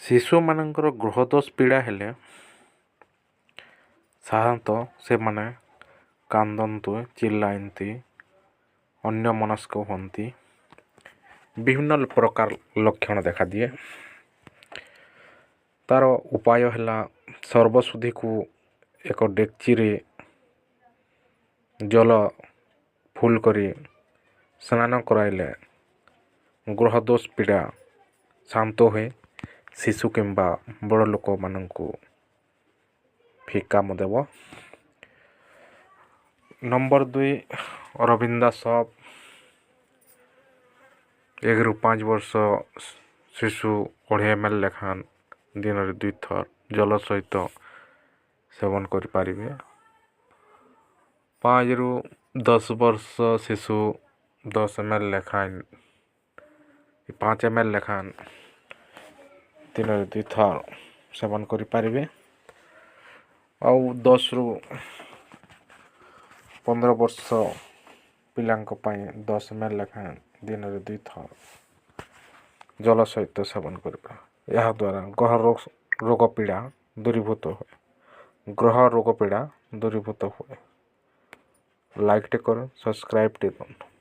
ଶିଶୁମାନଙ୍କର ଗ୍ରହଦୋଷ ପୀଡ଼ା ହେଲେ ସାଧାରଣତଃ ସେମାନେ କାନ୍ଦନ୍ତି, ଚିଲ୍ଲାନ୍ତି, ଅନ୍ୟମନସ୍କ ହୁଅନ୍ତି, ବିଭିନ୍ନ ପ୍ରକାର ଲକ୍ଷଣ ଦେଖାଦିଏ। ତା'ର ଉପାୟ ହେଲା ସର୍ବସୁଧିକୁ ଏକ ଡେକ୍ଚିରେ ଜଲ ଫୁଲ୍ କରି ସ୍ନାନ କରାଇଲେ ଗ୍ରହ ଦୋଷ ପୀଡ଼ା ଶାନ୍ତ ହୁଏ। ଶିଶୁ କିମ୍ବା ବଡ଼ ଲୋକମାନଙ୍କୁ ଠିକ୍ କାମ ଦେବ। ନମ୍ବର 2, ଅରବିନ୍ଦା ସପ୍। 1ରୁ 5 ବର୍ଷ ଶିଶୁ 2.5 ଏମ୍ ଏଲ୍ ଲେଖାନ୍ ଦିନରେ ଦୁଇଥର ଜଲ ସହିତ ସେବନ କରିପାରିବେ। 5ରୁ 10 ବର୍ଷ ଶିଶୁ 10 ଏମ୍ ଏଲ୍ ଲେଖାଏଁ, 5 ଏମ୍ ଏଲ୍ ଲେଖାନ୍ ଦିନରେ ଦୁଇଥର ସେବନ କରିପାରିବେ। ଆଉ 10ରୁ 15 ବର୍ଷ ପିଲାଙ୍କ ପାଇଁ 10 ଏମ୍ ଏଲ୍ ଲେଖାଏଁ ଦିନରେ ଦୁଇଥର ଜଲ ସହିତ ସେବନ କରିବା। ଏହାଦ୍ୱାରା ଗ୍ରହ ରୋଗ ପୀଡ଼ା ଦୂରୀଭୂତ ହୁଏ, ଗ୍ରହ ରୋଗ ପୀଡ଼ା ଦୂରୀଭୂତ ହୁଏ। ଲାଇକ୍ଟେ କରନ୍, ସବସ୍କ୍ରାଇବ୍ଟେ କରନ୍।